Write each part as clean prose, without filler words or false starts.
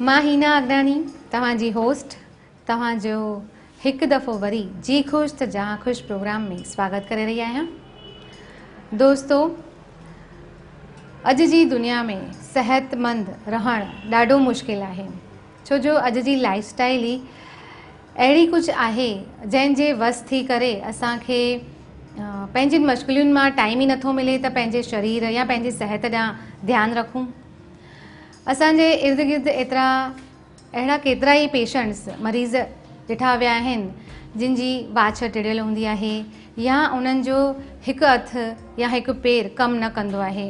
مان هينا اگناڻي توهان جي هوسٽ توهان جو هڪ دفعو وري جي خوش ته جهان خوش پروگرام ۾ سواگت ڪري رهي آهيان. دوستو اڄ جي دنيا ۾ صحتمند رهڻ ڏاڍو مشڪل آهي ڇو جو اڄ جي لائف اسٽائل ئي اهڙي ڪجهه آهي جنهن جي وس ٿي ڪري اسان کي پنهنجين مشغولين مان ٽائيم ئي نٿو ملي ته پنهنجي شرير يا پنهنجي صحت ڏانهن ڌيان رکون. اسان جي ارد گرد ايترا اهڙا ڪيترا ئي پيشنٽس، مريض، ڏٺا ويا آهن جن جي واڇ ٽڙيل هوندي آهي يا انهن جو هڪ هٿ يا هڪ پير ڪم نه ڪندو آهي.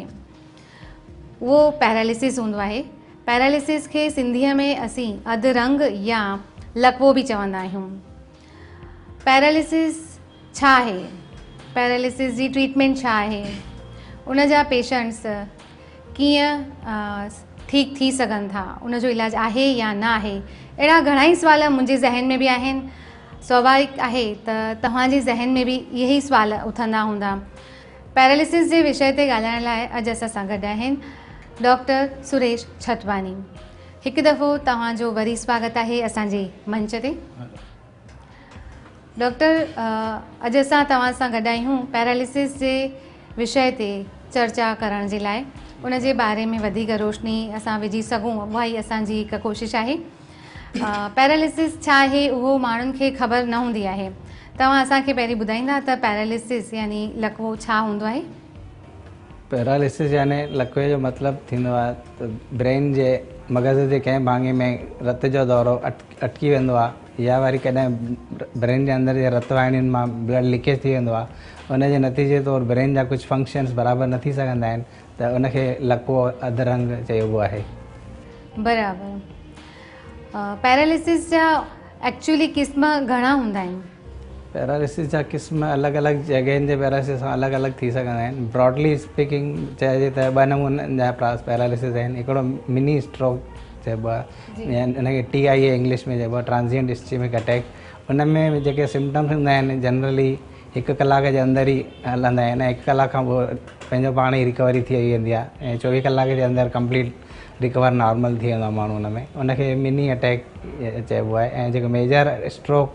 اهو پيراليسس هوندو آهي. پيراليسس کي سنڌيء ۾ اسين اڌ رنگ يا لقوو به چوندا آهيون. پيراليسس ڇا آهي؟ پيراليسس جي ٽريٽمينٽ ڇا آهي؟ ان جا پيشنٽس ڪيئن ٺيڪ ٿي سگهن ٿا؟ ان جو علاج آهي يا نه آهي؟ اهڙا گهڻائي سوال منهنجي ذهن ۾ به آهن. سوڀاويڪ آهي ته توهان جي ذهن ۾ به اهي ئي سوال اٿندا هوندا. پيراليسس جي وشي تي ڳالهائڻ لاء اڄ اسان سان گڏ آهن ڊاڪٽر سريش ڇتواڻي. هڪ دفعو توهان جو وري سواگت آهي اسان جي منچ تي. ڊاڪٽر اڄ اسان توهان سان گڏ آهيون پيراليسس جي وشي تي چرچا ڪرڻ جي لاء. ان جي باري ۾ وڌيڪ روشني اسان وجهي سگهون اها ئي اسان جي هڪ ڪوشش آهي. پيراليسس ڇا آهي اهو ماڻهن کي خبر نه هوندي آهي. توهان اسان کي پهرين ٻڌائيندا ته پيراليسس يعني لقوو ڇا هوندو آهي؟ پيراليسس يعني لقوي جو مطلب ٿيندو آهي ته برين جي مغز جي ڪنهن ڀاڱي ۾ رت جو دورو اٽڪي ويندو آهي يا وري ڪڏهن برين جي اندر جي رت واهڻين مان بلڊ ليڪيج ٿي ويندو آهي ان جي نتيجي طور برين جا ڪجهه فنڪشنس برابر نه ٿي سگهندا آهن ته ان کي لقوو اڌ رنگ چئبو آهي. برابر. پيراليسس جا ايڪچوئلي قسم گهڻا هوندا آهن؟ پيراليسس جا قسم الڳ الڳ جڳهين جي پيراليسس سان الڳ الڳ ٿي سگهندا آهن. براڊلي اسپيڪنگ چئجي ته ٻه نمونن جا پيراليسس آهن. هڪڙو مني اسٽروڪ چئبو آهي يا ان کي ٽي آء اي انگلش ۾ چئبو آهي ٽرانزينٽ اسچيمڪ اٽيڪ. ان ۾ جيڪي سمپٽمس هوندا آهن جنرلي هڪ ڪلاڪ جي اندر ئي هلندا آهن ۽ هڪ ڪلاڪ کان پوء پنهنجو پاڻ ئي ريڪوري ٿي ويندي آهي ۽ 24 ڪلاڪ جي اندر ڪمپليٽ ريڪور نارمل ٿي ويندو آهي ماڻهو ان ۾ ان کي مني اٽيڪ چئبو آهي ۽ جيڪو ميجر اسٽروڪ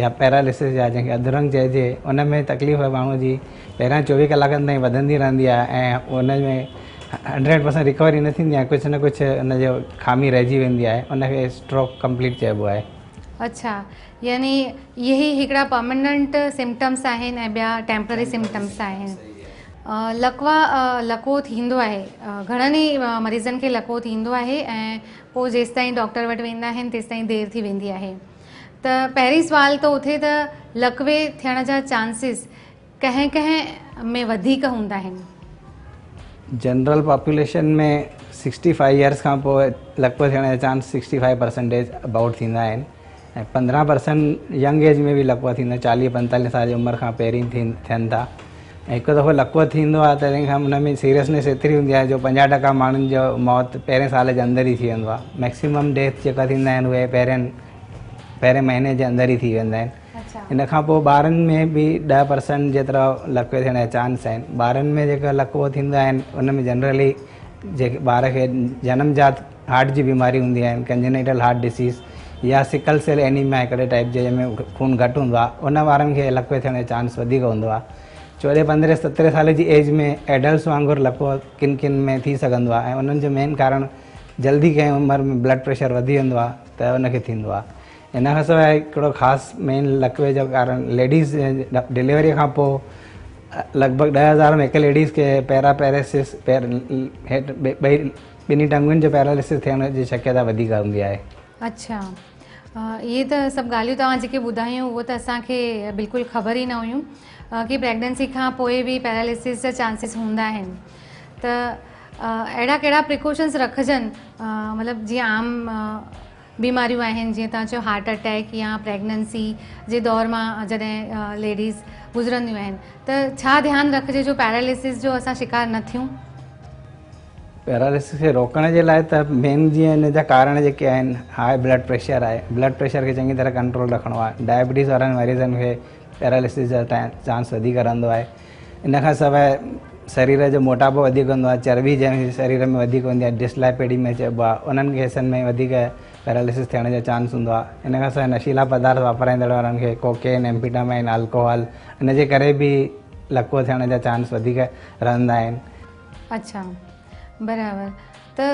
يا پيراليسس يا جنهن کي اڌ رنگ چئجي ان ۾ تڪليف ماڻهو جي پهريان 24 ڪلاڪن تائين وڌندي رهندي آهي ۽ ان ۾ 100% ريڪوري نه ٿيندي آهي ڪجهه نه ڪجهه ان جو خامي رهجي ويندي آهي ان کي اسٽروڪ ڪمپليٽ چئبو آهي. اڇا يعني اهي هڪڙا پرماننٽ سمپٽمس آهن ۽ ٻيا ٽيمپرري سمپٽمس آهن. لقوا لقوو ٿيندو آهي گهڻن ئي مريضن کي لقوو ٿيندو آهي ۽ پوء جيستائين ڊاڪٽر وٽ ويندا آهن تيستائين دير ٿي ويندي آهي ته پهرين سوال ٿو اٿي ته لقوي ٿيڻ جا چانسز ڪنهن ڪنهن ۾ وڌيڪ هوندا آهن؟ جنرل پاپوليشن ۾ 65 ايئرس کان پوء لقوو ٿيڻ جا چانس 65 پرسنٽيج ابائوٽ ٿيندا آهن ۽ 15% ينگ ايج ۾ به لقوه ٿيندا آهن 40 45 سال جي عمر کان پهرين ٿين ٿا ۽ هڪ دفعو لقوه ٿيندو آهي تڏهن کان ان ۾ سيريسنيس ايتري هوندي آهي جو 50% ماڻهن جو موت پهرين سال جي اندر ئي ٿي ويندو آهي. ميڪسيمم ڊيٿ جيڪا ٿيندا آهن اهي پهرين پهرين مهيني جي اندر ئي ٿي ويندا آهن. ان کان پوء ٻارن ۾ به 10% جيترا لقوي ٿيڻ جا چانس آهن. ٻارن ۾ جيڪا لقوو ٿيندا آهن ان ۾ جنرلي جيڪي ٻار کي جنم جات هارٽ جي بيماري هوندي آهن ڪنجنيٽل هارٽ ڊسيز يا سڪل سيل اينيميا هڪڙي ٽائيپ جي جنهن ۾ خون گهٽ هوندو آهي ان وارن کي لقوي ٿيڻ جو چانس وڌيڪ هوندو آهي. 14 15 17 سال جي ايج ۾ ايڊلٽس وانگر لقوو ڪن ڪن ۾ ٿي سگهندو آهي ۽ انهن جو مين ڪارڻ جلدي ڪنهن عمر ۾ بلڊ پريشر وڌي ويندو آهي ته ان کي ٿيندو آهي. ان کان سواء هڪڙو خاص مين لقوي جو ڪارڻ ليڊيز ڊليوري کان پوء لڳ ڀڳ 10,000 ۾ هڪ ليڊيز کي پيرا پيريسس پير هيٺ ٻئي ٻنهي ٽنگن جو پيراليسس ٿيڻ جي شڪيتا وڌيڪ هوندي آهي. اڇا اهي ته سڀ ڳالهيون توهان جيڪي ٻڌايون اهو ته اسان کي بلڪل خبر ئي نه هيون ڪي پريگننسي کان پوء به پيراليسس جا چانسز هوندا آهن ته اهڙا ڪهڙا پريڪاشنس رکجن مطلب جيئن عام بيماريون آهن جيئن توهان چيو هارٽ اٽيڪ يا پريگننسي جي دور مان جڏهن ليڊيز گذرنديون آهن ته ڇا ڌيان رکجي جو پيراليسس جو اسان شڪار نه ٿيون؟ پيراليسس کي روڪڻ جي لاء ته مين جيئن ان جا ڪارڻ جيڪي آهن هاء بلڊ پريشر آهي بلڊ پريشر کي چڱي طرح ڪنٽرول رکڻو آهي ڊائبٽيز وارن مريضن کي پيراليسس جا چانس وڌيڪ رهندو آهي ان کان سواء سرير جو موٽاپو وڌيڪ هوندو آهي چرٻي جنهن سرير ۾ وڌيڪ هوندي آهي ڊسلائپيڊيميا چئبو آهي انهن ڪيسن ۾ وڌيڪ پيرالسس ٿيڻ جو چانس هوندو آهي. ان کان سواءِ نشيلا پدارٿ واپرائيندڙ وارن کي ڪوڪين، ايمفيٽامائن، الڪوهل ان جي ڪري به لڪو ٿيڻ جا چانس وڌيڪ رهندا آهن. اڇا برابر. ته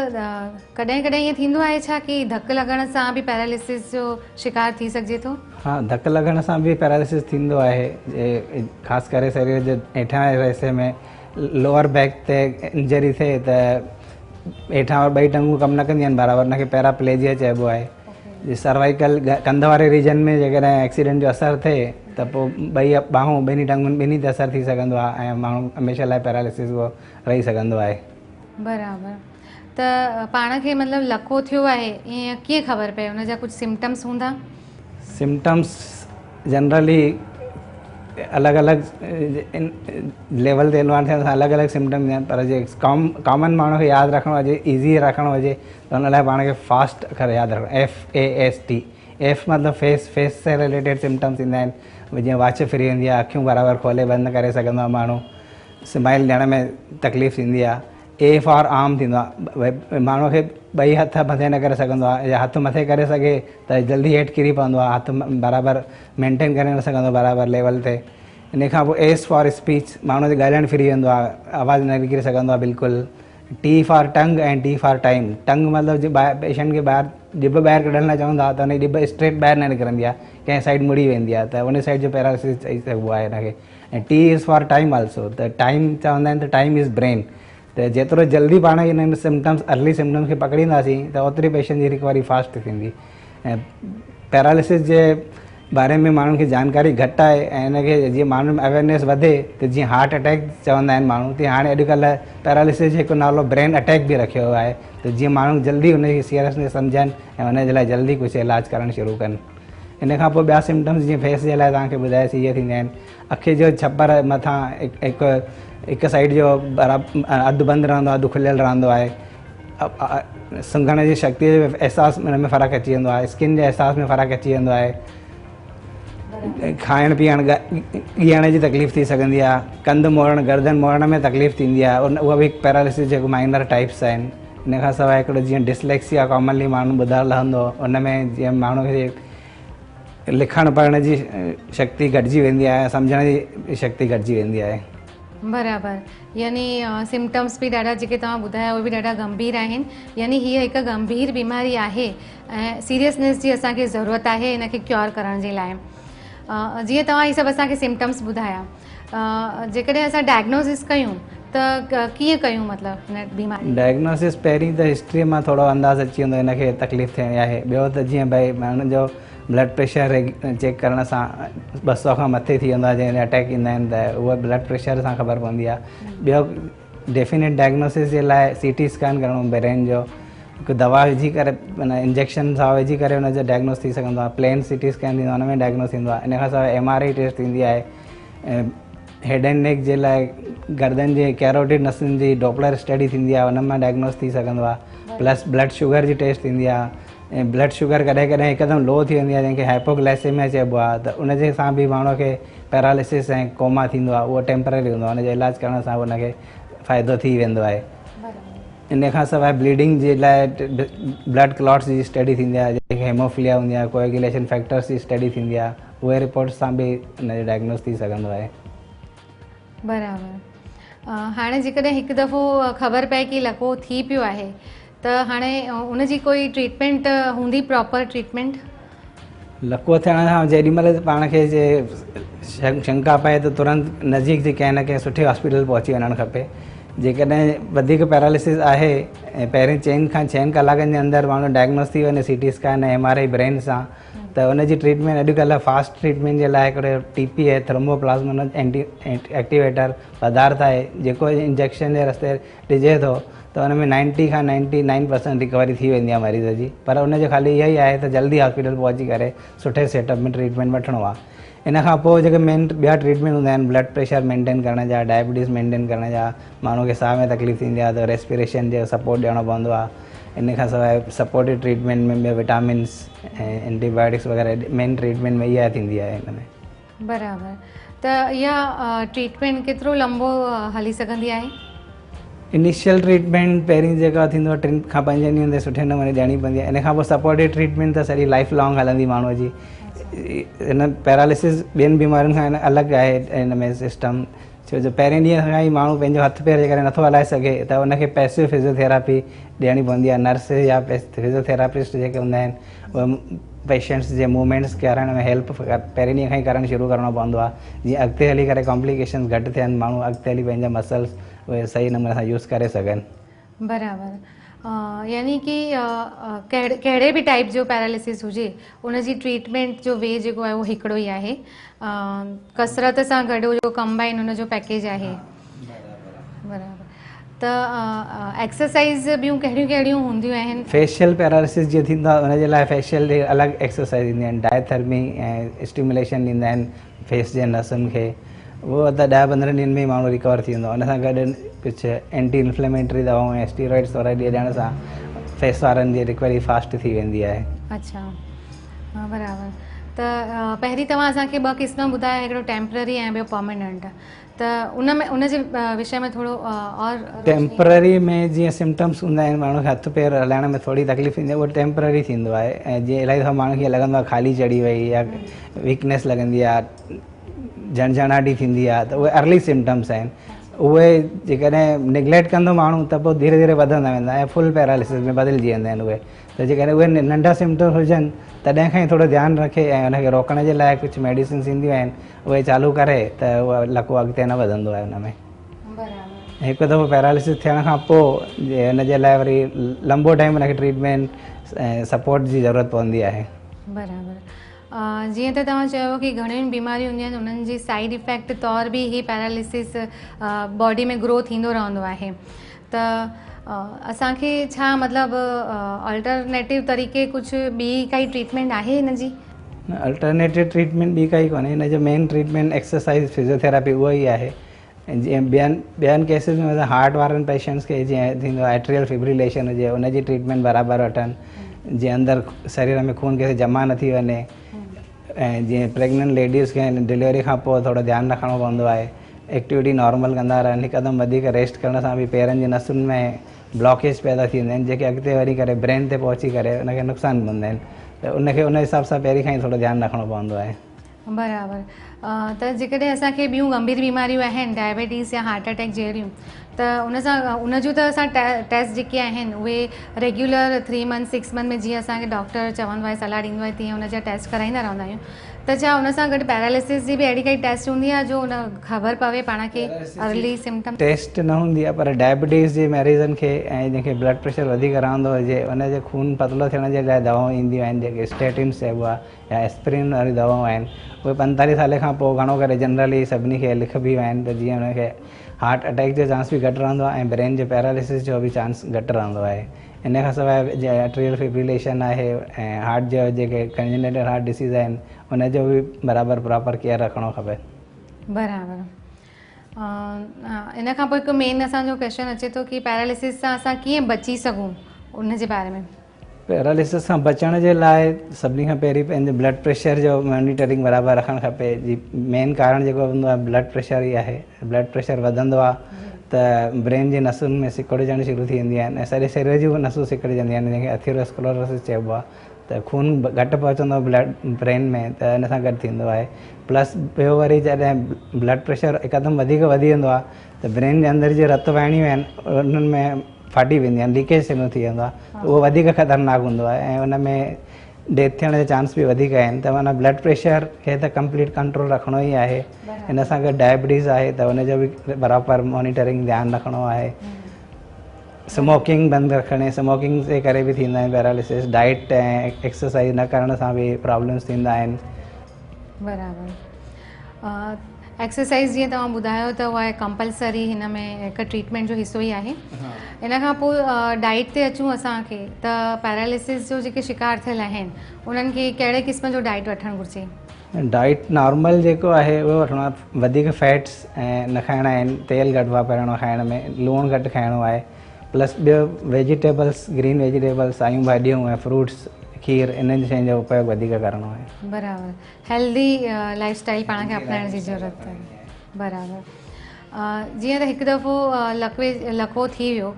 ڪڏهن ڪڏهن ائين ٿيندو آهي ڇا ڪي ڌڪ لڳڻ سان به پيرالسس جو شڪار ٿي سگهجي ٿو؟ ها، ڌڪ لڳڻ سان به پيرالسس ٿيندو آهي. خاص ڪري شرير جي هيٺان واري حصي ۾ لوئر بيڪ تي انجري ٿئي ته هيٺان ٻئي ٽنگون ڪم نه ڪنديون آهن برابر، ان کي پيراپليجيا چئبو آهي. جي سروائيڪل ڪنڌ واري ريجن ۾ جيڪڏهن ايڪسيڊنٽ جو اثر ٿئي ته پوءِ ٻئي ٻانهون ٻنهي ٽنگن ٻنهي تي اثر ٿي سگهندو آهي ۽ ماڻهو هميشه لاءِ پيرالسس اهو رهي سگهندو آهي. برابر. ته پاڻ کي مطلب لڪو ٿيو آهي ائين ڪيئن خبر پئي؟ ان جا ڪجهه سمپٽمس هوندا؟ سمپٽمس جنرلي الڳ الڳ ليول تي انوالو ٿيڻ سان الڳ الڳ سمپٽم ايندا آهن، پر جي ڪامن ماڻهو کي ياد رکڻو هجي، ايزي رکڻو هجي ته ان لاءِ پاڻ کي فاسٽ اکر ياد رکڻو، F A S T. F مطلب فيس، فيس سان رليٽيڊ سمپٽمس ايندا آهن، جيئن واچ ڦري ويندي آهي، اکيون برابر کولي بند نه ڪري سگهندو آهي ماڻهو، سمائل ڏيڻ ۾ تڪليف ٿيندي آهي. اي فار آرم ٿيندو آهي، ڀئي ماڻهوءَ کي ٻئي هٿ مٿي نه ڪري سگهندو آهي يا هٿ مٿي ڪري سگهي ته جلدي هيٺ ڪري پوندو آهي، هٿ برابر مينٽين ڪري نه سگهندو برابر ليول تي. ان کان پوءِ ايس فار اسپيچ، ماڻهوءَ جو ڳالهائڻ ڦري ويندو آهي، آواز نه نڪري سگهندو آهي بلڪل. T for tongue ۽ T for time. Tongue مطلب جي ٻاهر پيشنٽ کي ٻاهر ڄڀ ٻاهر ڪڍڻ لاءِ چوندا ته ان جي ڄڀ اسٽريٽ ٻاهر نه نڪرندي آهي، ڪنهن سائيڊ مڙي ويندي آهي ته ان سائيڊ جو پيرالسس چئي سگهبو آهي هن کي. ۽ T is for time also, ته ٽائيم چوندا آهن ته ٽائيم از برين، ته جيترو جلدي پاڻ هنن سمپٽمس ارلي سمپٽمس کي پڪڙينداسين ته اوتري پيشنٽ جي رڪوري فاسٽ ٿيندي. ۽ پيرالسس جي باري ۾ ماڻهن کي جانڪاري گهٽ آهي ۽ ان کي جيئن ماڻهن ۾ اويئرنيس وڌي ته جيئن هارٽ اٽيڪ چوندا آهن ماڻهو، تيئن هاڻي اڄڪلهه پيرالسس جو هڪ نالو برين اٽيڪ به رکيو ويو آهي ته جيئن ماڻهو جلدي ان جي سيريسنيس سمجهن ۽ ان جي لاءِ جلدي ڪجهه علاج ڪرڻ شروع ڪن. ان کان پوءِ ٻيا سمپٽمس جيئن فيس جي لاءِ توهان کي ٻڌاياسين اهي ٿيندا آهن. اک جو ڇپر مٿان هڪ هڪ سائيڊ جو برابر اڌ بند رهندو آهي، اڌ کليل رهندو آهي. سنگهڻ جي شڪتيءَ جو احساس ان ۾ فرق اچي ويندو آهي، اسڪن جي احساس ۾ فرق اچي ويندو آهي. کائڻ پيئڻ ڳيهڻ جي تڪليف ٿي سگهندي آهي، ڪنڌ موڙڻ گردن موڙڻ ۾ تڪليف ٿيندي آهي، اها به هڪ پيرالسس جيڪو مائنر ٽائپس آهن. ان کان سواءِ هڪڙو جيئن ڊسليڪسيا ڪامنلي ماڻهو ٻڌل رهندو، ان ۾ جيئن ماڻهو کي لکڻ پڙهڻ جي شڪتي گهٽجي ويندي آهي، سمجهڻ جي شڪتي گهٽجي ويندي آهي. برابر، يعني سمپٽمس به ڏاڍا جيڪي توهان ٻڌايا اهي به ڏاڍا گنڀير آهن، يعني هيءَ هڪ گنڀير بيماري آهي ۽ سيريسنيس جي اسان کي ضرورت آهي هن کي ڪيور ڪرڻ جي لاءِ. جيئن توهان هي سڀ اسان کي سمپٽمس ٻڌايا، جيڪڏهن اسان ڊائگنوسس ڪيون ته ڪيئن ڪيون مطلب هن بيماري؟ ڊائگنوسس پهرين ته هسٽريءَ مان ٿورو انداز اچي ويندو هن کي تڪليف ٿيڻي آهي. ٻيو ته جيئن ڀئي ماڻهن جو بلڊ پريشر چيڪ ڪرڻ سان 200 کان مٿي ٿي ويندو آهي، جنهن اٽيڪ ايندا آهن ته اها بلڊ پريشر سان خبر پوندي آهي. ٻيو ڊيفينيٽ ڊائگنوسس جي لاءِ سي ٽي اسڪين ڪرڻو برين جو، هڪ دوا وجهي ڪري معنيٰ انجيڪشن سان وجهي ڪري هن جو ڊائگنوز ٿي سگهندو آهي. پلين سي ٽي اسڪين ٿيندو آهي هن ۾ ڊائگنوز ٿيندو آهي. ان کان سواءِ ايم آر I test ٿيندي آهي. ۽ هيڊ اينڊ نيڪ جي لاءِ گردن جي ڪيروٽڊ نسن جي ڊوپلر اسٽڊي ٿيندي آهي، هن مان ڊائگنوز ٿي سگهندو آهي. پلس بلڊ شگر جي ٽيسٽ ٿيندي آهي. ۽ بلڊ شگر ڪڏهن ڪڏهن هڪدم لو ٿي ويندي آهي، جنهن کي هائپوگلائسيميا چئبو آهي، ته ان جي سان به ماڻهوءَ کي پيرالسس ۽ ڪوما ٿيندو آهي، اهو ٽيمپرري هوندو آهي، ان جو علاج ڪرڻ سان ان کي فائدو ٿي ويندو آهي. ان کان سواءِ بليڊنگ جي لاءِ بلڊ ڪلاٽس جي اسٽڊي ٿيندي آهي، جنهن کي هيموفيليا هوندي آهي، ڪوئگيوليشن فيڪٽرس جي اسٽڊي ٿيندي آهي، اهي رپورٽس سان به ان جو ڊائگنوز ٿي سگهندو آهي. برابر. هاڻي جيڪڏهن هڪ دفعو خبر پئي ڪي لڪو ٿي پيو آهي ته هاڻي ان جي ڪوئي ٽريٽمينٽ هوندي، پراپر ٽريٽمينٽ؟ لڪو ٿيڻ کان جيڏي مهل پاڻ کي جي شنڪا پئي ته ترنت نزديڪ جي ڪنهن نه ڪنهن سٺي هاسپيٽل پهچي وڃڻ کپي. جيڪڏهن وڌيڪ پيرالسس آهي ۽ پهرين 4 کان 6 ڪلاڪن جي اندر ماڻهو ڊائگنوز ٿي وڃي C T scan ۽ M R I brain سان، ته ان جي ٽريٽمينٽ اڄڪلهه فاسٽ ٽريٽمينٽ جي لاءِ هڪڙو ٽي پي اي ٿرومبوپلازمن اينٽي ايڪٽيويٽر پدارٿ آهي، جيڪو انجيڪشن جي رستي ڏجي ٿو ته ان ۾ 90 کان 99% رڪوري ٿي ويندي آهي مريض جي. پر ان جو خالي اهو ئي آهي ته جلدي هاسپيٽل پهچي ڪري سٺي سيٽ اپ ۾ ٽريٽمينٽ وٺڻو آهي. ان کان پوءِ جيڪي مين ٻيا ٽريٽمينٽ هوندا آهن، بلڊ پريشر مينٽين ڪرڻ جا، ڊائبٽيز مينٽين ڪرڻ جا، ماڻهو کي ساهه ۾ تڪليف ٿيندي آهي ته ريسپريشن جو سپورٽ ڏيڻو پوندو آهي. ان کان سواءِ سپورٽو ٽريٽمينٽ ۾ ٻيو وٽامنس ۽ اينٽي بايوٽڪس وغيره مين ٽريٽمينٽ ۾ اها ٿيندي آهي هن ۾. برابر. ته اها ٽريٽمينٽ ڪيترو لمبو هلي سگهندي آهي؟ انيشل ٽريٽمينٽ پهرين جيڪا ٿيندو آهي 3 کان 5 ڏينهن تي سٺي نموني ڏيڻي پوندي آهي. ان کان پوءِ سپورٽو ٽريٽمينٽ ته سڄي لائف لانگ هلندي ماڻهوءَ جي. هن پيرالسس ٻين بيمارين کان الڳ آهي هن ۾ سسٽم، ڇو جو پهرين ڏينهن کان ئي ماڻهو پنهنجو هٿ پير جيڪڏهن نٿو هلائي سگهي ته ان کي پيسو فزيوٿيراپي ڏيڻي پوندي آهي. نرس يا فزيوٿيراپسٽ جيڪي هوندا آهن اهي پيشنٽس جي موومينٽس ڪرائڻ ۾ هيلپ پهرين ڏينهن کان ئي ڪرڻ شروع ڪرڻو پوندو آهي، جيئن اڳتي هلي ڪري ڪامپلڪيشنس گهٽ ٿين، ماڻهو اڳتي هلي پنهنجا مسلس اهي صحيح نموني سان يوز ڪري سگهن. برابر، يعني ڪه ڪهڙي به ٽائپ جو پيرالسس هجي ان جي ٽريٽمينٽ جو وي جيڪو آهي اهو هڪڙو ئي آهي، ڪسرت سان گڏ جو ڪمبائن ان جو پيڪيج آهي. برابر. ته ايڪسرسائز ٻيون ڪهڙيون ڪهڙيون هونديون آهن؟ فيشل پيرالسس جيئن ٿيندو آهي ان جي لاءِ فيشل جي الڳ ايڪسرسائز اينديون آهن، ڊائٿرمي ۽ اسٽيموليشن ڏيندا آهن فيس جي نسن کي، اهو ته 10-15 ڏينهن ۾ ئي ماڻهو ريڪور ٿي ويندو آهي. ان سان گڏ ڪجهه اينٽي انفليميٽري دوائون ۽ اسٽيرائڊس وارا ڏيڻ سان فيس وارن جي رڪوري فاسٽ ٿي ويندي آهي. اڇا، ها برابر. ته پهرين توهان اسان کي ٻه قسم ٻڌايا، هڪڙو ٽيمپرري ۽ ٻيو پرماننٽ، ته ان ۾ ان جي وشي ۾ ٿورو اور. ٽيمپرري ۾ جيئن سمٽمس هوندا آهن، ماڻهو کي هٿ پير هلائڻ ۾ ٿوري تڪليف ٿيندي آهي، اهو ٽيمپرري ٿيندو آهي. ۽ جيئن الاهي دفعا ماڻهو کي لڳندو آهي خالي چڙهي وئي يا ويڪنيس لڳندي آهي، جهڻجهڻاٽي ٿيندي آهي، ته اهي ارلي سمٽمس آهن. اهي جيڪڏهن نگليڪٽ ڪندو ماڻهو ته پوءِ ڌيري ڌيري وڌندا ويندا ۽ فل پيرالسس ۾ بدلجي ويندا آهن اهي. ته جيڪڏهن اهي ننڍا سمٽمس هجن تڏهن کان ئي ٿورو ڌيان رکي ۽ ان کي روڪڻ جي لاءِ ڪجهه ميڊيسنس اينديون آهن اهي چالو ڪري ته اهو لڪو اڳتي نه وڌندو آهي. ان ۾ هڪ دفعو پيرالسس ٿيڻ کان پوءِ هن جي لاءِ وري لمبو ٽائيم هن کي ٽريٽمينٽ ۽ سپورٽ جي ضرورت پوندي آهي. برابر. جيئن ته توهان چيو ڪه گهڻيون بيماريون هونديون آهن انهن جي سائيڊ افيڪٽ طور به هي پيرالسس باڊي ۾ گرو ٿيندو رهندو آهي، ته اسان کي ڇا مطلب الٽرنيٽو طريقي ڪجهه ٻي ڪائي ٽريٽمينٽ آهي هن جي؟ نه، الٽرنيٽو ٽريٽمينٽ ٻي ڪائي ڪونهي. هن جو مين ٽريٽمينٽ ايڪسرسائز فزيوٿيراپي اهو ئي آهي. ۽ جيئن ٻين ٻين ڪيسز ۾ مثلا هارٽ وارن پيشنٽس کي جيئن ٿيندو آهي ايٽريل فبريليشن هجي ان جي ٽريٽمينٽ برابر وٺن، جيئن اندر شرير ۾ خون ڪٿي جمع نه ٿي وڃي. ۽ جيئن پريگننٽ ليڊيز کي ڊليوري کان پوءِ ٿورو ڌيان رکڻو پوندو آهي، ايڪٽيوٽي نارمل ڪندا رهن. هڪدم وڌيڪ ريسٽ ڪرڻ سان به پيرن جي نسن ۾ بلاڪيج پيدا ٿي ويندا آهن، جيڪي اڳتي وري ڪري برين تي پهچي ڪري ان کي نقصان ڪندا آهن، ته ان کي ان حساب سان پهرين کان ئي ٿورو ڌيان رکڻو پوندو آهي. برابر. ته جيڪڏهن اسان کي ٻيون گنڀير بيماريون آهن ڊائبٽيز يا هارٽ اٽيڪ جهڙيون، ته ان سان ان جون ته اسان ٽيسٽ جيڪي آهن اهي ريگيولر 3 منٿ 6 منٿ ۾ جيئن اسان کي ڊاڪٽر چوندو آهي صلاح ڏيندو آهي تيئن ان جا ٽيسٽ ڪرائيندا رهندا آهيون، ته ڇا ان سان گڏ پيرالسس جي به اهڙي ڪائي ٽيسٽ هوندي آهي جو ان خبر پوي پاڻ کي ارلي سمٽم؟ ٽيسٽ نه هوندي آهي، پر ڊائبٽيز جي مريضن کي ۽ جنهن کي بلڊ پريشر وڌيڪ رهندو هجي ان جي خون پتلو ٿيڻ جي لاءِ دوائون اينديون آهن، جيڪي اسٽيٽنس چئبو آهي يا ايسپرين واريون دوائون آهن، اهي 45 سال کان پوءِ گهڻو ڪري جنرلي سڀني کي لکبيون آهن، ته جيئن هن کي هارٽ اٽيڪ جو چانس به گهٽ رهندو آهي ۽ برين جو پيرالسس جو به چانس گهٽ رهندو آهي. ان کان سواءِ جيئن ايٽريل فبريليشن آهي ۽ هارٽ جو جيڪي ڪنجنيٽل هارٽ ڊزيز آهن ان جو به برابر پراپر ڪيئر رکڻو کپي. برابر. ان کان پوءِ هڪ مين اسان جو ڪويشچن اچي ٿو ڪه پيرالسس سان اسان ڪيئن بچي سگهون ان جي باري ۾؟ پيرالسس کان بچڻ جي لاءِ سڀني کان پهرين پنهنجي بلڊ پريشر جو مانيٽرنگ برابر رکڻ کپي. جي مين ڪارڻ جيڪو هوندو آهي بلڊ پريشر ئي آهي. بلڊ پريشر وڌندو آهي ته برين جي نسن ۾ سڪڙجڻ شروع ٿي وينديون آهن ۽ سڄي شرير جون نسون سڪڙجنديون آهن، جنهن کي اٿيروسڪلروسس چئبو آهي. ته خون گهٽ پهچندو آهي بلڊ برين ۾ ته ان سان گڏ ٿيندو آهي. پلس ٻيو وري جڏهن بلڊ پريشر هڪدم وڌيڪ وڌي ويندو آهي ته برين جي اندر جي رت واهڻيون آهن انهن ۾ ڦاٽي وينديون آهن، ليڪيج ٿيندو ٿي ويندو آهي، ته اهو وڌيڪ خطرناڪ هوندو آهي ۽ ان ۾ ڊيٿ ٿيڻ جا چانس به وڌيڪ آهن. ته معنيٰ بلڊ پريشر کي ته ڪمپليٽ ڪنٽرول رکڻو ئي آهي. ان سان گڏ ڊائبٽيز آهي ته ان جو به برابر مانيٽرنگ ڌيان رکڻو آهي. سموڪنگ بند رکڻي، سموڪنگ جي ڪري به ٿيندا آهن پيرالسس. ڊائيٽ ۽ ايڪسرسائز نه ڪرڻ سان به پرابلمس ٿيندا آهن. برابر. ايڪسرسائز جيئن توهان ٻڌايو ته اها ڪمپلسري هن ۾ هڪ ٽريٽمينٽ جو حصو ئي آهي. ان کان پوءِ ڊائيٽ تي اچون اسان کي ته پيرالسس جو جيڪي شڪار ٿيل آهن انهن کي ڪهڙي قسم جو ڊائيٽ وٺڻ گهرجي؟ ڊائيٽ نارمل جيڪو آهي اهو وٺڻو آهي، وڌيڪ فيٽس ۽ نه کائڻا آهن، تيل گهٽ واپرائڻو آهي کائڻ ۾، لوڻ گهٽ کائڻو آهي، پلس ٻيو ويجيٽيبلس، گرين ويجيٽيبلس، سايون ڀاڄيون ۽ فروٽس، کير، انهن شين جو اپيوگ وڌيڪ ڪرڻو آهي. برابر. هيلدي لائف اسٽائل پاڻ کي اپنائڻ جي ضرورت آهي. برابر. جيئن ته هڪ دفعو لقوي لقوو ٿي ويو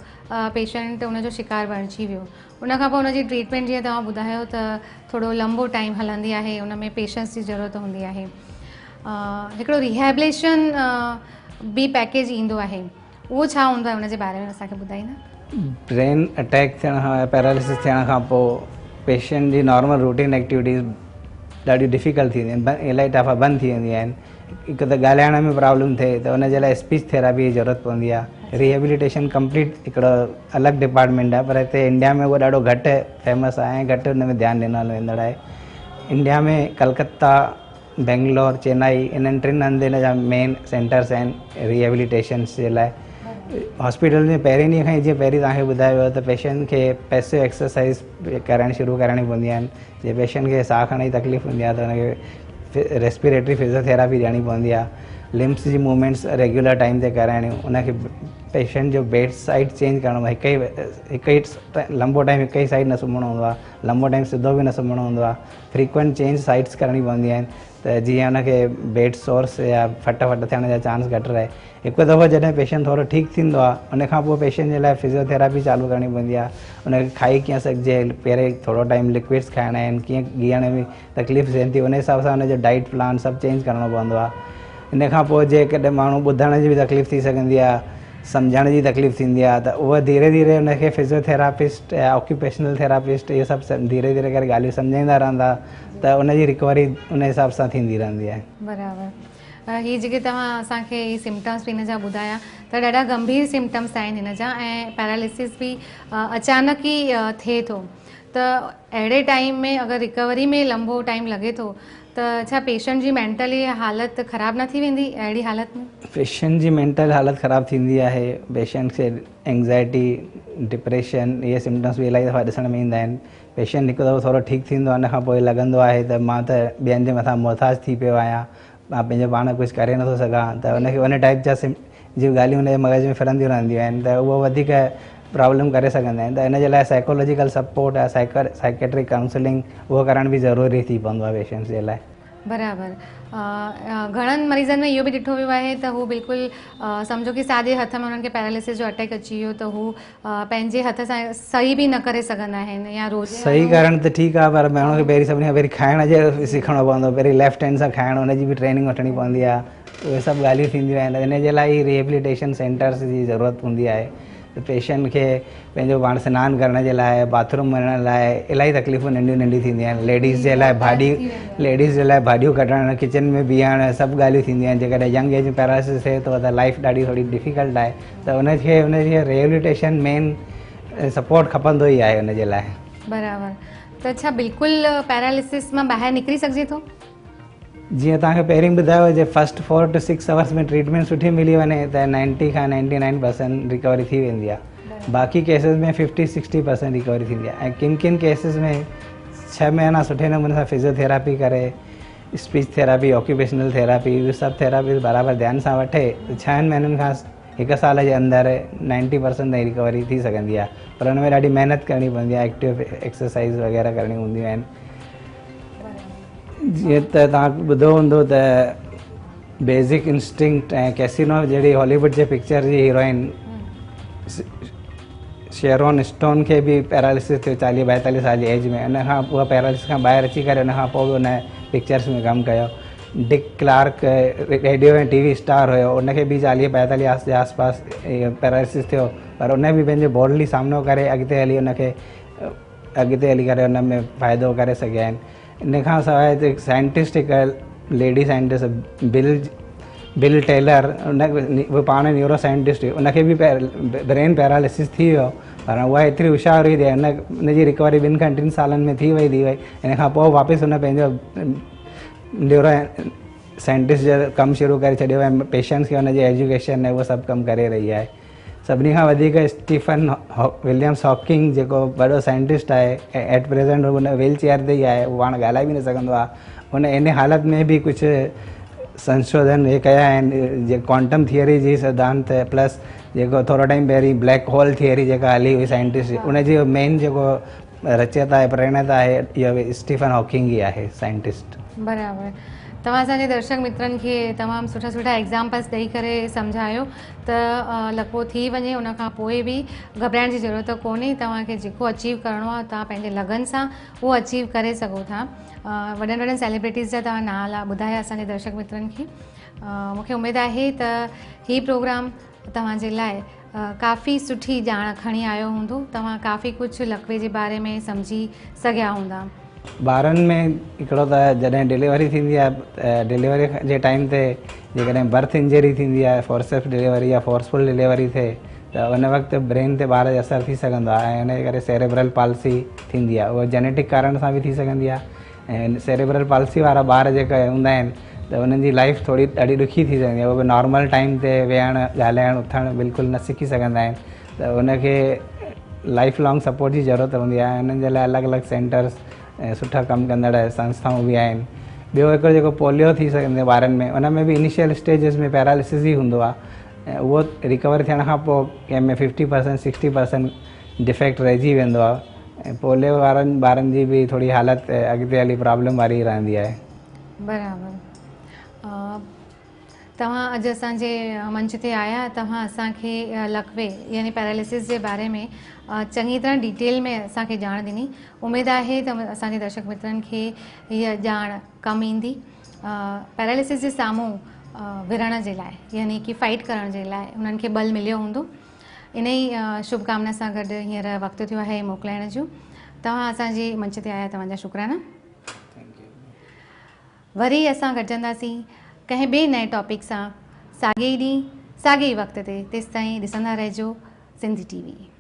پيشنٽ ان جو شڪار بڻجي ويو ان کان پوء ان جي ٽريٽمينٽ جيئن توهان ٻڌايو ته ٿورو لمبو ٽائيم هلندي آهي ان ۾ پيشنس جي ضرورت هوندي آهي هڪڙو ريهيبليشن به پيڪيج ايندو آهي اهو ڇا هوندو آهي ان جي باري ۾ اسان کي ٻڌائيندا. برين اٽيڪ ٿيڻ کان پيرالسس ٿيڻ کان پوء پيشنٽ جي نارمل روٽين ايڪٽيوٽيز ڏاڍيون ڊفيڪلٽ ٿي وينديون آهن الاهي دفعا بند ٿي وينديون آهن هڪ ته ڳالهائڻ ۾ پرابلم ٿئي ته ان جي لاء اسپيچ ٿيراپي جي ضرورت پوندي آهي ريهيبليٽيشن ڪمپليٽ هڪڙو الڳ ڊپارٽمينٽ آهي پر هتي انڊيا ۾ اهو ڏاڍو گهٽ فيمس آهي ۽ گهٽ ان ۾ ڌيان ڏنل ويندڙ آهي انڊيا ۾ ڪلڪتا بينگلور چينائي انهن ٽن هنڌ ان جا مين سينٽرس آهن ريهيبليٽيشنس جي لاء هاسپيٽل ۾ پهرين ڏينهن کان ئي جيئن پهرين توهان کي ٻڌايو ويو ته پيشنٽ کي پيسو ايڪسرسائز ڪرائڻ شروع ڪرائڻي پوندي آهن جي پيشنٽ کي ساهه کڻڻ جي تڪليف هوندي آهي ته ان کي ريسپيريٽري فزيوٿيراپي ڏيڻي پوندي آهي لمبس جي موومينٽس ريگيولر ٽائيم تي ڪرائڻيون ان کي پيشنٽ جو بيڊ سائيڊ چينج ڪرڻو هڪ ئي هڪ ئي لمبو ٽائيم هڪ ئي سائيڊ نه سمهڻو هوندو آهي لمبو ٽائيم سڌو به نه سمهڻو هوندو آهي فريڪوئنٽ چينج سائيڊس ڪرڻي پوندي آهن ته جيئن ان کي بيڊ سورس يا ڦٽ ڦٽ ٿيڻ جا چانس گهٽ رهي هڪ دفعو جڏهن پيشنٽ ٿورو ٺيڪ ٿيندو آهي ان کان پوء پيشنٽ جي لاء فزيوٿيراپي چالو ڪرڻي پوندي آهي ان کي کائي ڪيئن سگهجي پهرين ٿورو ٽائيم لڪوئڊس کائڻا آهن ڪيئن ڳيهڻ ۾ تڪليف ٿين ٿي ان حساب سان ان جو ڊائيٽ پلان سڀ چينج ڪرڻو پوندو آهي ان کان پوء جيڪڏهن ماڻهو ٻڌڻ جي به تڪليف ٿي سگهندي آهي سمجهڻ جي تڪليف ٿيندي آهي ته اهو ڌيري ڌيري ان کي فزيوٿيراپسٽ يا آڪيوپيشنل ٿيراپسٽ اهي سڀ ڌيري ڌيري ڪري ڳالهيون سمجهائيندا رهندا ته ان جي رڪوري ان حساب سان ٿيندي رهندي آهي. برابر هي جيڪي توهان اسان کي هي سمپٽمس به هن جا ٻڌايا ته ڏاڍا گنڀير سمپٽمس آهن هن جا ۽ پيرالسس به اچانڪ ئي ٿئي ٿو ته اهڙي ٽائيم ۾ اگر رڪوري ۾ لمبو ٽائيم لڳي ٿو ته ڇا پيشنٽ جي مينٽلي حالت خراب نه ٿي ويندي اهڙي حالت ۾؟ پيشنٽ جي مينٽل حالت خراب ٿيندي آهي پيشنٽ کي اينگزائٽي ڊپريشن اهي سمپٽمس به الاهي دفعا ڏسڻ ۾ ايندا آهن پيشنٽ هڪ دفعو ٿورو ٺيڪ ٿيندو آهي ان کان پوء لڳندو آهي ته مان ته ٻين جي مٿان محتاج ٿي پيو آهيان مان پنهنجو پاڻ ڪجهه ڪري نٿو سگهان ته ان کي ان ٽائيپ جا جون ڳالهيون ان جي مغز ۾ ڦرنديون رهنديون آهن ته اهو وڌيڪ پرابلم ڪري سگهندا آهن ته ان جي لاء سائيڪالاجيڪل سپورٽ يا سائيڪيٽرڪ ڪائونسلنگ اهو ڪرڻ به ضروري ٿي پوندو آهي پيشنٽس جي لاء. برابر گهڻن مريضن ۾ اهو به ڏٺو ويو آهي ته هو بلڪل سمجهو ڪي ساڄي هٿ ۾ انهن کي پيرالسس جو اٽيڪ اچي ويو ته هو پنهنجي هٿ سان صحيح به نه ڪري سگهندا آهن يا روز صحيح ڪرڻ ته ٺيڪ آهي پر ماڻهو کي پهرين سڀني کان پهرين کائڻ جو سکڻو پوندو پهرين ليفٽ هينڊ سان کائڻ ان جي به ٽريننگ وٺڻي پوندي آهي اهي سڀ ڳالهيون ٿينديون آهن ان جي لاء ئي ريهيبليٽيشن سينٽرس جي ضرورت هوندي آهي ته پيشنٽ کي پنهنجو پاڻ سنان ڪرڻ جي لاء باٿ روم وڃڻ لاء الاهي تڪليفون ننڍيون ننڍيون ٿينديون آهن ليڊيز جي لاء ڀاڄي ليڊيز جي لاء ڀاڄيون ڪٽڻ ڪچن ۾ بيهڻ سڀ ڳالهيون ٿينديون آهن جيڪڏهن ينگ ايج ۾ پيرالسس ٿئي ٿو ته لائف ڏاڍي ٿوري ڊفيڪلٽ آهي ته ان کي ان کي ريهيبليٽيشن مين سپورٽ کپندو ئي آهي ان جي لاء. برابر ته ڇا بلڪل پيرالسس مان ٻاهر نڪري سگهجي ٿو؟ جيئن توهان کي پهرين ٻڌايو جي فرسٽ 4 ٽو 6 آورس ۾ ٽريٽمينٽ سٺي ملي وڃي ته 90 کان 99% ريڪوري ٿي ويندي آهي باقي ڪيسز ۾ 50 60% ريڪوري ٿيندي آهي ۽ ڪن ڪن ڪيسز ۾ 6 مهينا سٺي نموني سان فزيوٿيراپي ڪري اسپيچ ٿيراپي آڪيوپيشنل ٿيراپي اهي سڀ ٿيراپيز برابر ڌيان سان وٺي ته ڇهن مهينن کان هڪ سال جي اندر 90% تائين ريڪوري ٿي سگهندي آهي پر ان ۾ ڏاڍي محنت ڪرڻي پوندي آهي ايڪٽو ايڪسرسائز وغيره ڪرڻي هونديون آهن جيئن ته توهان ٻڌو هوندو ته بيسڪ انسٽنڪٽ ۽ ڪيسينو جهڙي هالي ووڊ جي پڪچر جي هيروئن شيرون اسٽون کي به پيرالسس ٿيو چاليهه ٻائيتاليهه سال جي ايج ۾ ان کان اها پيرالسس کان ٻاهر اچي ڪري ان کان پوء به ان پڪچرس ۾ ڪم ڪيو ڊڪ ڪلارڪ ريڊيو ۽ ٽي وي اسٽار هيو ان کي به چاليهه ٻائيتاليهه جي آس پاس پيرالسس ٿيو پر ان به پنهنجو بولڊلي سامنو ڪري اڳتي هلي ان کي اڳتي هلي ڪري ان ۾ فائدو ڪري سگهيا آهن ان کان سواء هڪ سائنٽسٽ هڪ ليڊي سائنٽسٽ بل بل ٽيلر ان اها پاڻ نيورو سائنٽسٽ هئي ان کي به برين پيرالسس ٿي ويو پر اها ايتري هوشيار هئي ته ان ان جي رڪوري ٻن کان ٽن سالن ۾ ٿي وئي ٿي وئي ان کان پوء واپس ان پنهنجو نيورو سائنٽسٽ جو ڪم شروع ڪري ڇڏيو ۽ پيشنٽس کي ان جي ايجوڪيشن ۽ اهو سڀ ڪم ڪري رهي آهي سڀني کان وڌيڪ اسٽيفن وليمس هاڪنگ جيڪو وڏو سائنٽسٽ آهي ۽ ايٽ پريزنٽ هو ان ويل چيئر تي ئي آهي هو پاڻ ڳالهائي به نه سگهندو آهي هن ان حالت ۾ به ڪجهه سنشوڌن هي ڪيا آهن جي ڪوانٽم ٿيوري جي سڌانت پلس جيڪو ٿورو ٽائيم پهرين بليڪ هول ٿيوري جيڪا هلي هئي سائنٽسٽ جي ان جي مين جيڪو رچيتا آهي پرڻيتا آهي اهو اسٽيفن هاڪنگ ئي آهي سائنٽسٽ. برابر توهان اسان جي درشڪ مترن کي تمام سٺا سٺا ايگزامپلس ڏئي ڪري سمجهايو ته لقوو ٿي وڃي ان کان پوء به گهٻرائڻ جي ضرورت ڪونهي، توهان کي جيڪو اچيو ڪرڻو آهي توهان پنهنجي لگن سان اهو اچيو ڪري سگهو ٿا. وڏن وڏن سيليبرٽيز جا توهان نالا ٻڌايا اسان جي درشڪ مترن کي. مون کي اميد آهي ته هي پروگرام توهان جي لاء ڪافي سٺي ڄاڻ کڻي آيو هوندو، توهان ڪافي ڪجهه لقوي جي باري ۾ سمجهي سگهيا هوندا. ٻارن ۾ هڪڙو ته جڏهن ڊليوري ٿيندي آهي ته ڊليوري جي ٽائيم تي جيڪڏهن برٿ انجري ٿيندي آهي، فورسيپس ڊليوري يا فورسفل ڊليوري ٿئي ته ان وقت برين تي ٻار جي اثر ٿي سگهندو آهي ۽ ان جي ڪري سيريبرل پالسي ٿيندي آهي. اها جينيٽڪ ڪارڻ سان به ٿي سگهندي آهي ۽ سيريبرل پالسي وارا ٻار جيڪي هوندا آهن ته انهن جي لائيف ٿوري ڏاڍي ڏکي ٿي سگهندي آهي. اهي به نارمل ٽائيم تي ويهڻ، ڳالهائڻ، اٿڻ بلڪل نه سکي سگهندا آهن ته ان کي لائيف لانگ سپورٽ جي ضرورت هوندي آهي. انهن جي لاء الڳ الڳ سينٽرس ۽ سٺا ڪم ڪندڙ سنسٿائون به آهن. ٻيو هڪڙو جيڪو پوليو ٿي سگهندي ٻارن ۾ ان ۾ به انيشل اسٽيجز ۾ پيرالسز ئي هوندو آهي ۽ اهو ريڪور ٿيڻ کان پوء ڪنهن ۾ 50% 60% ڊفيڪٽ رهجي ويندو آهي ۽ پوليو وارن ٻارن جي به ٿوري حالت اڳتي هلي پرابلم واري رهندي آهي. برابر توهان اڄ اسان جي منچ تي آيا، توهان اسان کي لقوي يعني پيراليسس جي باري ۾ چڱي طرح ڊيٽيل ۾ اسان کي ڄاڻ ڏني. اميد آهي ته اسان جي درشڪ مترن کي هيء ڄاڻ ڪم ايندي. پيراليسس جي سامهون وڙهڻ جي لاء يعني ڪي فائيٽ ڪرڻ جي لاء انهن کي ٻل مليو هوندو. انهي شڀ ڪامنا سان گڏ هينئر وقت ٿيو آهي موڪلائڻ جو. توهان اسان جي منچ تي آيا توهان جا شڪرانا. وري اسان گڏجنداسين ڪنهن ٻئي نئين ٽاپڪ سان ساڳئي ئي ڏينهن ساڳئي ئي وقت تي. تيستائين ڏسندا رهجو سنڌي ٽي وي.